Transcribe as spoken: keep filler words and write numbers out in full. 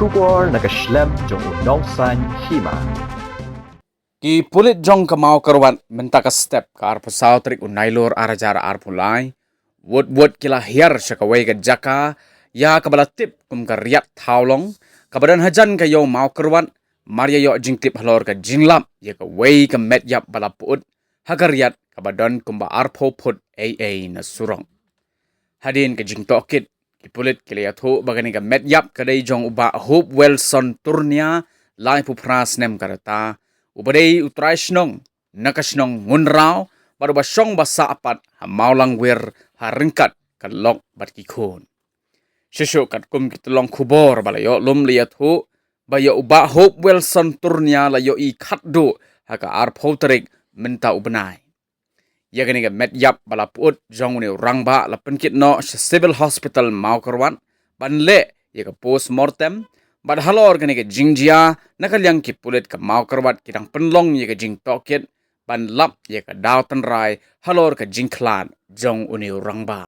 khubor na ka shlem jong u nongsaiñ hima. Ki pulit jong ka Mawkyrwat mynta ka step ka arphew saw tarik u Nailur ar hajar arphew lai, wut wut ki la hiar sha kawei ka jaka ïa kaba la tip kum ka Riat Thawlong, kaba don hajan ka ïew Mawkyrwat, mar ïa ïoh jingtip halor ka jinglap ïa kawei ka met ïap ba la pyut ha ka riat kaba don kumba arphew phut ei ei na surok. Hadien ka jingtohkit, ki pulit ki la ïathuh ba kane ka met ïap ka dei jong u Bah Hope Wilson Turnia, laiphew phra snem ka rta, uba dei u trai shnong na ka shnong Ngunraw, bad uba shong ba sah pat ha Mawlangwir ha ryngkat ka lok bad ki khun. Shuh shuh katkum ki tyllong khubor ba la ïoh lum, la ïathuh ba ïa u Bah Hope Wilson Turnia la ïohi khatduh ha ka arphew tarik mynta u bnai. Ïa kane ka met ïap ba la pyut jong une u rangbah la pynkit noh sha Civil Hospital Mawkyrwat ban leh ïa ka postmortem, bad halor kane ka jingjia, na ka liang ki pulit ka Mawkyrwat ki dang pynlong ïa ka jingtohkit ban lap ïa ka daw tynrai halor ka jingkhlad jong une u rangbah.